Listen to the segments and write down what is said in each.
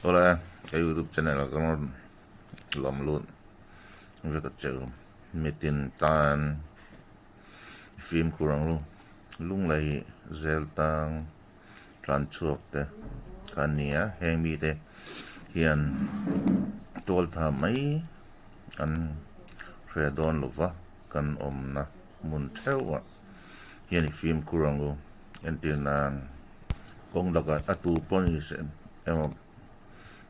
Awle ka youtube channel ah ka rawn lawm lut vek a cheu mitin tan fimkhur ang lu lunglei zel tang tlan chhuak te kha an ni a heng mite hian tual tha mai an hre dawn lo va kan awmna hmun theuh ah hian i fimkhur ang u entir nan kawng lakah a tu pawh ni se emaw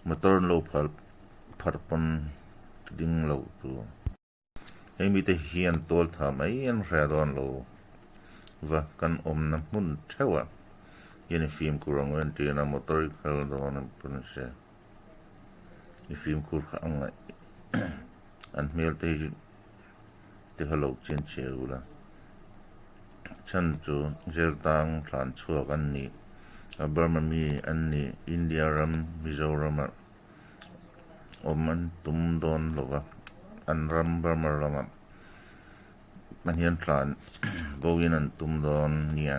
motor an lo phal phar pawn ding lo tur. Heng mite hian tual tha mai an hre dawn lo va kan awmna hmun theuh ah hian i fimkhur ang u entirna motor i khal dawn ang pawh ni se i fimkhur kha a ngaih an hmel te hi te kha lo chinchhiah ula chhan chu jail tang thlan chhuak an nih a Burma mi an nih India ram Mizoram ah awm an tum dawn lo va, an ram Burma ramah an hian tlan boin an tum dawn nia.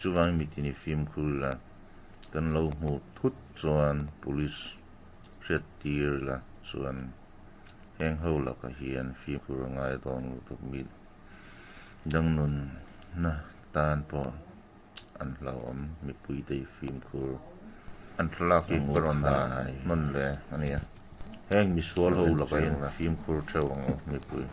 Chuvangin mitin i fimkhur ila, kan lo hmuh thut chuan police hriat tir ila chuan heng ho lakah hian fimkhur a ngai dawn lutuk mi dang nunna tan pawh. An hlauhawm mipui te hi fimkhur an thlalak hi ka rawn dah hman ve a nia. Heng misual ho lakah hian fimkhur theuh ang u mipui.